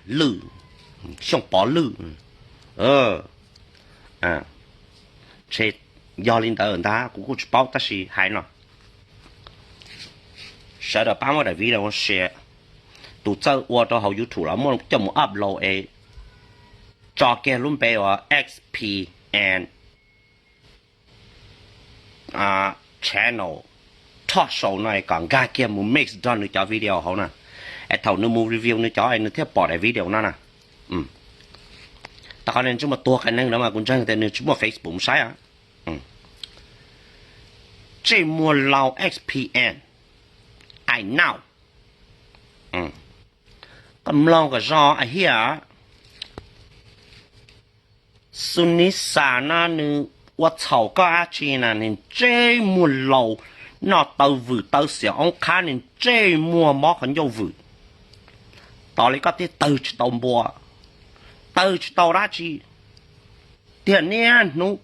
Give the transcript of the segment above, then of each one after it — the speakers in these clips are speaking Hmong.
Lwj, Xyooj Pov Lwj. Ntshe yog li ntawd ntag kuv kuj tsis paub tab sis hais no, sawv daws pab muab daim video share, tus txawj ua rau hauv YouTube los muab coj mus upload es tso kiag lub npe uas X P N channel talk show no es kom nkag kiag mus mix nrog nws cov video hauv na, es thaum nws mus review nws cov es nws thiaj pom daim video no na. Rau qhov nws tsis muaj tuag qias neeg no mas kuv ntseeg tias nws tsis muaj Facebook mus saib. Ntsej muag laus X P N, I know. Koj mloog kom zoo a hiaj. Sunisa no nws ua txhaum koj dab tsi na? Nws ntsej muag laus, noj taw vwm taw xiam oob qhab, nws ntsej muag mob qhov ncauj vwm. Tos li koj thiaj tawg tsis tau npua, tawg tsis tau dab tsi, thiaj niaj hnub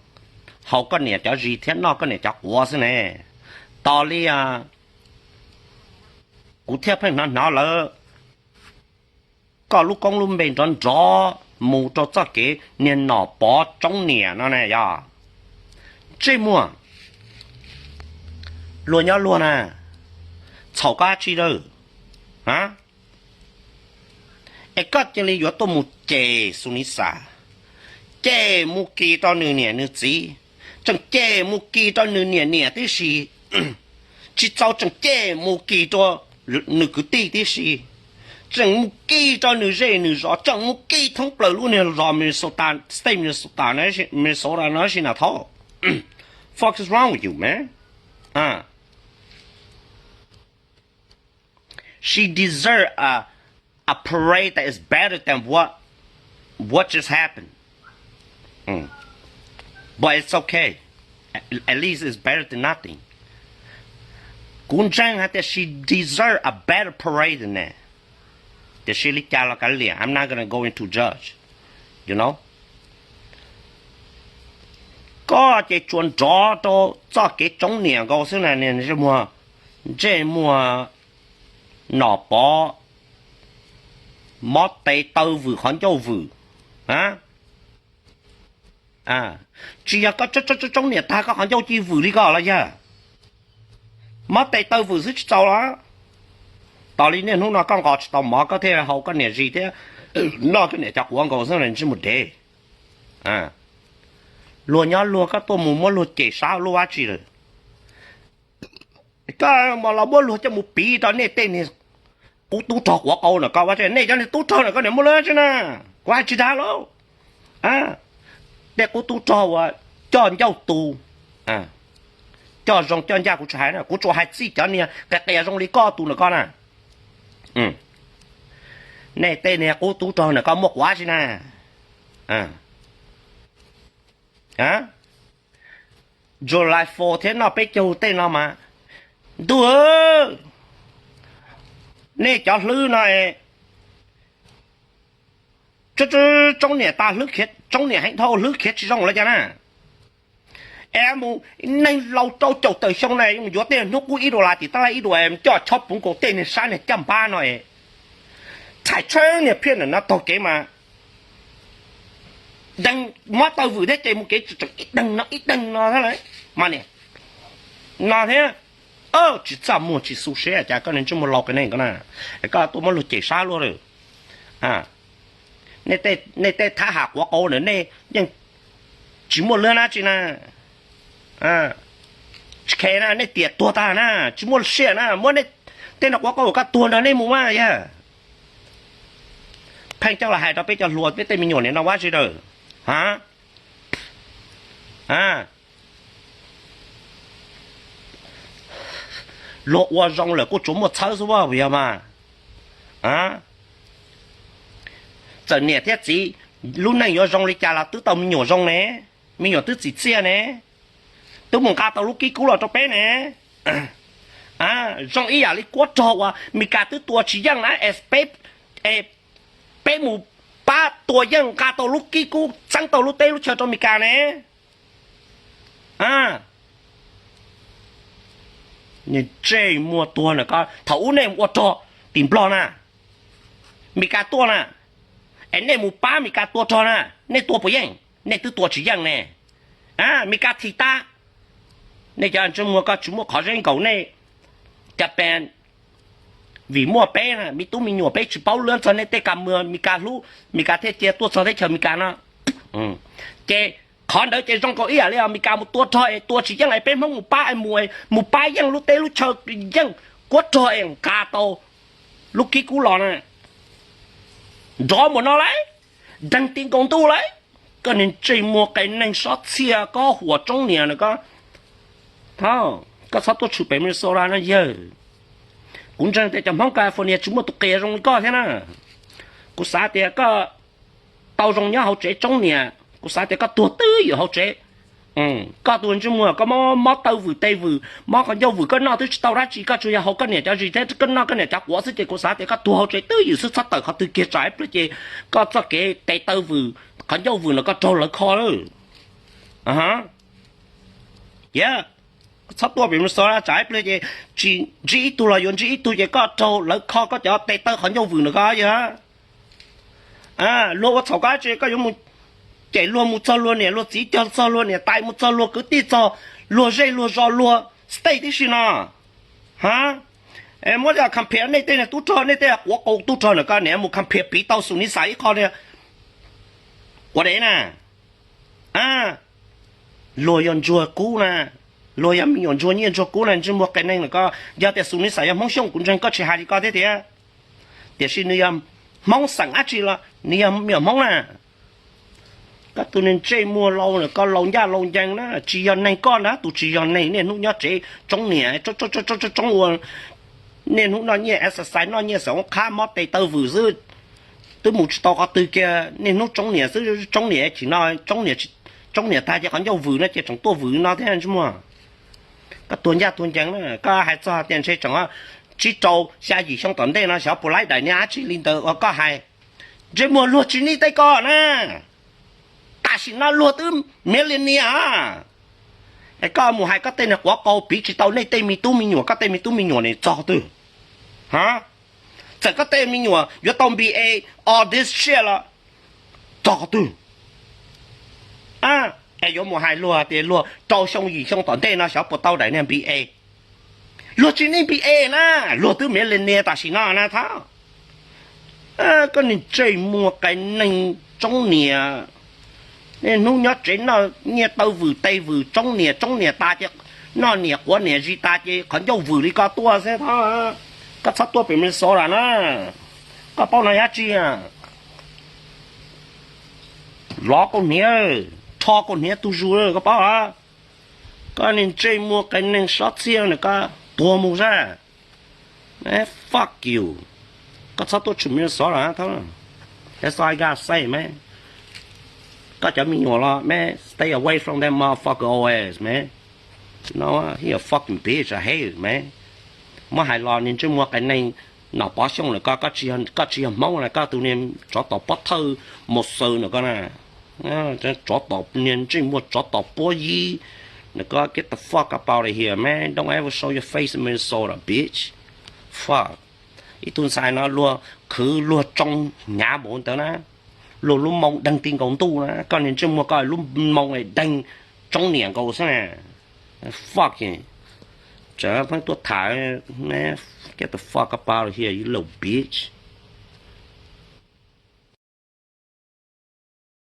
haus koj niam cov zis thiab noj koj niam cov quav xwb ne. Tos li kuv thiaj pheej hnov hnov lawv, koj lub koob lub npe nrov nrov mus rau txoj kev niag Nom Pov tsoob niam no na yog. Ntsej muag, luag nyob luag na, txhaum koj dab tsi lawm? Es koj cia li yuav tuaj mus cem Sunisa, cem mus kis rau nws niam nws txiv, tseem cem mus kis rau nws niam niam tib si, tsis txaus tseem cem mus kis rau nws kwv tij tib si, tseem mus kis rau nws zej nws zos, tseem mus kis thoob plaws lub niag zos Minnesota, state Minnesota, Minnesota no si na thaub. Fuck is wrong with you, man? She deserve a, a parade that is better than what, what just happened. But it's okay. At least it's better than nothing. Kuv ntseeg hais tias she deserve a better parade than that. Tiam sis li cas los kav liam, I'm not gonna go into judge, you know. Koj ces tsuas nrov rau txoj kev tsoob niam nkaus xwb na, niag ntsej muag, ntsej muag Nom Pov, mob tes taw vwm qhov ncauj vwm. Tsis yog koj tsoob niam tag koj qhov ncauj cia vwm li ko los yog? Mob tes taw vwm xwb tsis txaus los? Tos li niaj hnub no koj nqos tsis tau mov koj thiaj haus koj niam zis thiab noj koj niam cov quav nkaus xwb ntsej muag dev. Luag nyob luag koj tuaj mus muab luag cem sab luaj dab tsi lawm? Koj mas los muab luag coj mus piv rau nej tej niag qub tub rog quav qau na koj ua, nej cov niag tub rog na koj niam muaj lab tsi na, kuv hais tsis dag lauj. Tej qub tub rog uas coj ncauj tu, coj zoo coj ncaj kuv tsis hais na, kuv tsuas hais txij cov niag qias qias zoo li koj tus na koj na. Nej tej niag qub tub rog na koj muaj quav tsi na? July four thiab noj peb caug tej no mas, ntuj, nej cov hlwb no tsoob niam tas hlwb khiav, tsoob niam heev dhau hlwb khiav tsis zoo lawm cas na. Es mus neeg laus rau caum tawm xyoo na yuav tej hnub qub ib dollar tim tab laj ib dollar coj chob puv nkaus tej niag sab niag caj npab no es txhais tshawb niag phiaj ntawm no taug kev mas deeg mob taw vwm thiab ces mus kev tseem ib deeg no ib deeg no thiab mas niam no thiab. Tsis txaj muag tsis xu siab cas koj niag ntsej muag laus qias neeg ko na, koj tuaj muab luag cem sab luaj lawm. Nej tej thab ham quav qau ntawm nej yeej tsis muaj lwm dab tsi na. Tsis khe na, nej tiam tuag tag na, tsis muaj siab na, muab nej tej no quav qau koj tuag nrog nej mus mas yog. Pheej coj los hais rau peb cov hluas peb tej me nyuam niam no ua tsi lawm. Luag ua zoo lawm kuj tsuas muaj txhawb xwb puas yog mas? Txawm niam thiab txiv lub neej yuav zoo li cas los twb tau me nyuam zoo ne, me nyuam twb txim txiaj ne, twb mus nqa tau lub kib kub los rau peb ne. Zoo ib yam li kuab rog uas Meskas twb tua tsis yeej na, peb mus pab tua yeej nqa tau lub kib kub txeeb tau lub teb lub chaw rau Meskas ne. Ntsej muag tuag na koj, thaum ub nej ua rog tim Nplog na, Meskas tuaj na, Es nej mus pab Meskas tua rog na, nej tua puas yeej? Nej twb tua tsis yeej ne. Meskas thim tag, nej cov ntsej muag ko tsis muaj qhov zeeb nkaus nej. Cov pes, vim muaj peb na, me tub me nyuam peb tsis paub luab txog nej tej kas muag Meskas hlub, Meskas thiaj cia tuaj txog teb chaws Meskas no. Ces qhov ntawd ces zoo nkaus ib yam li Meskas mus tua rog es tua tsis yeej es peb Hmoob mus pab es mus, mus pab yeej lub teb lub chaw, yeej kuab rog es nqa tau lub kib kub los na. Nrov mus no lauj, deeg ti nkaus ntuj lauj. Koj niag ntsej muag qias neeg sob txhiaj kob huam tsoob niam na koj. Thov koj txhob tuaj tshwm pem Minnesota no yawg. Kuv ntseeg tias cov Hmoob California tsis muaj tus qias zoo li koj thiab na. Kuv xav tias koj tau zoo nyob hauv tsev tsoob niam, kuv xav tias koj tuag twb ywm hauv tsev. Koj tus ntsej muag koj mob mob taw vwm tes vwm, mob qhov ncauj vwm, koj noj twb tsis tau dab tsi, koj tsuas yog haus koj niam cov zis thiab koj noj koj niam cov quav xwb ces kuv xav tias koj tuag hauv tsev twb ywm xwb, txhob tawm qhov twg kiag tsam ib pliag ces koj txoj kev tes taw vwm qhov ncauj vwm no koj raug lawv kho lawm. Cia, txhob tuaj pem Minnesota tsam ib pliag ces tsis ntsib ib tug los yuav ntsib ib tug ces koj raug lawv kho koj cov tes taw qhov ncauj vwm no koj yog. Luag ua txhaum koj dab tsi koj yuav mus cem luag, mus txog luag niam luag txiv, cog txog luag niam tais, mus txog luag kwv tij, txog luag zej luag zos, luag state tib si no. Ha, muab compare nej tej tub rog, nej tej quav qau tub rog na koj niam mus compare piv tau xus ni xais ib qho li. Ua dev na. Luag yog ntsuag kub na, luag yog me nyuam ntsuag nyiaj ntsuag kub na, ntsej muag qias neeg na koj. Yog tias xus ni xais yog Hmoob Xyooj kuv ntseeg koj tsis hais li koj thiab tiag. Tiam sis nws yog Hmoob xeem dab tsi los nws yog me nyuam Hmoob na. Koj tus niag ntsej muag laus na koj, laus ncaj laus ncees na, tsis yog neeg koj na, tus tsis yog neeg niaj hnub nyob tsev tsoob niam, tsoob ua, niaj hnub noj nyiaj exercise, noj nyiaj xav qab mob tes taw vwm xwb, twb mus tsis tau qhov twg kiag, niaj hnub tsoob niam xwb, tsoob niam chim no, tsoob niam tag ces qhov ncauj vwm no ces tseem tuaj vwm no thiab ntsej muag. Koj tuag ncaj tuag ncees na, koj hais txog tias ntshe tseem tsib rau xya yim xyoo tom ntej no xyov puas laib daim niag dab tsi li ntawd uas koj hais. Ntsej muag luag tsis nij tej ko na. Tam sim no luag twb millionaire a. Es koj mus hais koj tej niag quav qau piv tsis tau nej tej me tub me nyuam, koj tej me tub me nyuam nim txog twg? Ha, txawm koj tej me nyuam yuav tau B A, all this shit los txog twg? Es yuav mus hais luag tias luag rau xyoo yim xyoo tom ntej no xyov puas tau daim niag B A. Luag tsis nij B A na, luag twb millionaire tam sim no na thab. Koj niag ntsej muag qias neeg tsoob niam, niaj hnub nyob tsev noj nyiaj taw vwm tes vwm tsoob niam, tsoob niam tas ces noj niam quav niam zis tas ces qhov ncauj vwm li koj tuaj xwb thab. Koj txhob tuaj pem Minnesota na. Koj paub no yab tsi? Lov kaus hniav, rho kaus hniav tug zus koj paub. Koj niag ntsej muag qias neeg sob txhiaj na koj tuag mus xwb. Fuck you. Koj txhob tuaj tshwm Minnesota los thab. That's all I gotta say, man. Koj cov me nyuam los, man, stay away from that motherfucker old ass, man. No, he a fucking bitch, I hate it, man. Muab hais los niag ntsej muag qias neeg, nom pov xyooj lawm koj, koj tsis yog Hmoob na, koj tus niag tsov tom pob thawj mus xaws na koj na. Tsov tom niag ntsej muag tsov tom puab yib na koj, get the fuck up out of here, man. Don't ever show your face in Minnesota, bitch. Fuck. Ib tug ntxhais no luag khwv luag tsoo hnyav npaum ntawd na, luag lub moo deeg ti nkaus ntuj na, koj niag ntsej muag koj lub moo deeg tsoob niam nkaus xwb na. Fuck, tseem pheej tuaj tham, get the fuck up out of here, you little bitch.